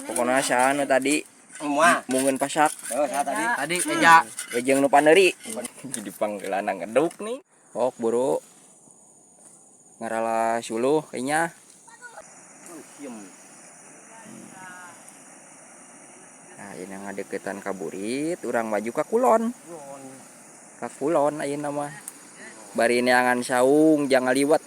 Pokoknya saha nu tadi mungeun pasak. Oh, saha tadi? Tadi Eja. Jeung nu paneuri. Jadi panggeulana ngeduk nih. Ok, buru. Ngarala suluh kayaknya. Nah, ini ngadeukeutan ka burit, urang maju ka kulon. Ka kulon ayeuna mah. Bari neangan saung jangan liwat.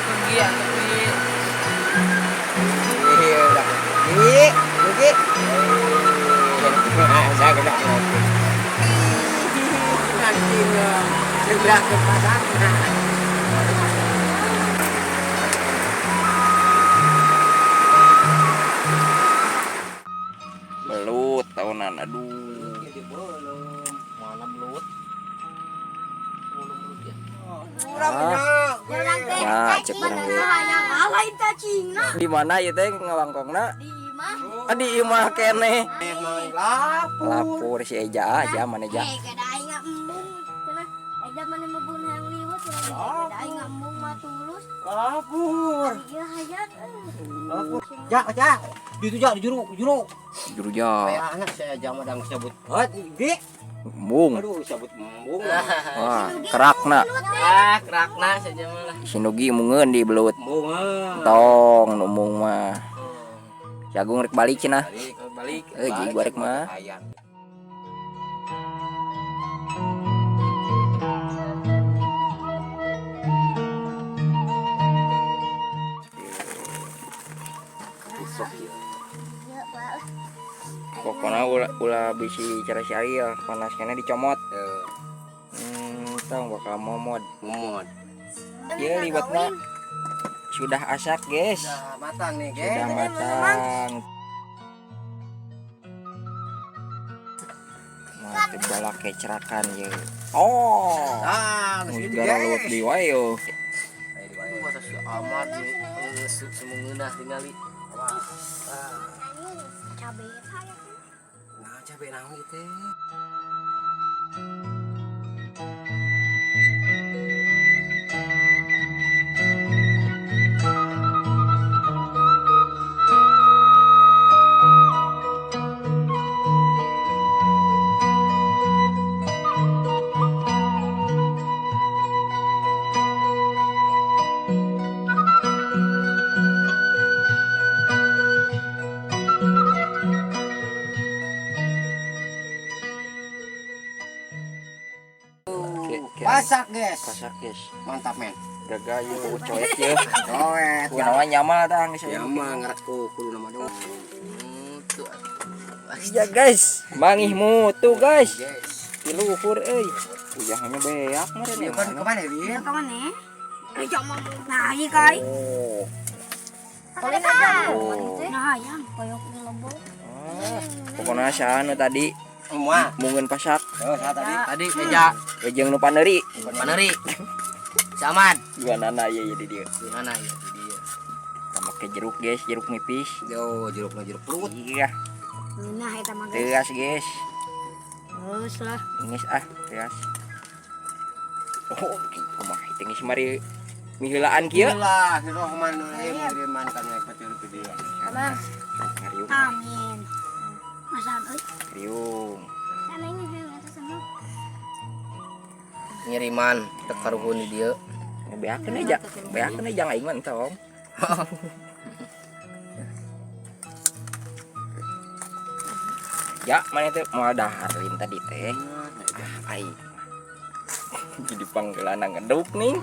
Pergi ya, pergi. Iya, udah. Gi, Gi. Saya kena ngopi. Nanti segera ke pasar. Belut tahunan, aduh. Mana belut? Belut ya. Ya, cek urang we. Di mana ieu teh ngawangkongna? Di imah. Ah, di imah keneh. Lapor. Lapor si Eja aja mana Eja. Eh, kada aing embung cenah. Eja mana mebun hayang liwet cenah. Kada aing embung mah tulus. Lapor. Iya hayang. Lapor. Ja, ja. Di itu ja, di juru, juru. Juru ja. Kayak anak saya jam ada sebut. Hat, Gi. Embung. Aduh, sebut embung. Wah, kerakna. Ah, kerakna saja malah. Sinugi mungeun di belut. Embung. Tong nu mung mah. Jagung rek balik cenah. Balik, balik. Eh, jadi gua rek mah. Ayam. Iya, Pak. Pokoknya ulah bisi cara syariah panas kena dicomot. Tong bakal momod. Momod. Ieu liwetna sudah asak, guys. Sudah matang nih, guys. Sudah matang. Nah, balak kecerakan ye. Oh. Ah, geus gitu, Gara lewat guys. di wae yo. Aduh, masa si Ahmad nih, semungeunah tingali. Cabe hayang. Nah, cabe naon ieu teh? Pasak, guys. Pasak, guys. Mantap, men. Gagal yo coet ye. Coet. Kunaon nyamal tah geus. Ya mah ngarat ku kudu nama dong. Tuh. Ya guys, mangih mutu guys. Guys. Di luhur euy. Ujangnya beak meureun Iya ya. kan kemana dia? Ka mana? Eh, jangan nah, ieu kai. Oh. Oh. Nah, hayang koyok di lembong. Ah, pokoknya saha nu tadi Semua. mungeun pasak. Oh, saha tadi? Tadi Eja. Jeung nu paneuri. Paneuri. Si Ahmad. Dua nana ye di dieu. Di mana ya? Di dieu. Sama ke jeruk guys, jeruk nipis. Yo, jeruk mah jeruk perut. Iya, Nah, eta mah guys. teas guys. Geus lah. Geus ah, teas. Oh, kumaha teh geus mari miheulaan kieu. Bismillahirrahmanirrahim. Ngiriman kami pacar video. Abang. Ngariung. Amin. Masan euy. Ngariung. Sana ini hayang eta sana. Ngiriman teu karuhun di dieu. Beakeun aja, beakeun aja aing mah entong. Ya, mana teh moal dahar lin tadi teh. Ah, aing. Jadi panggeulana ngeduk nih.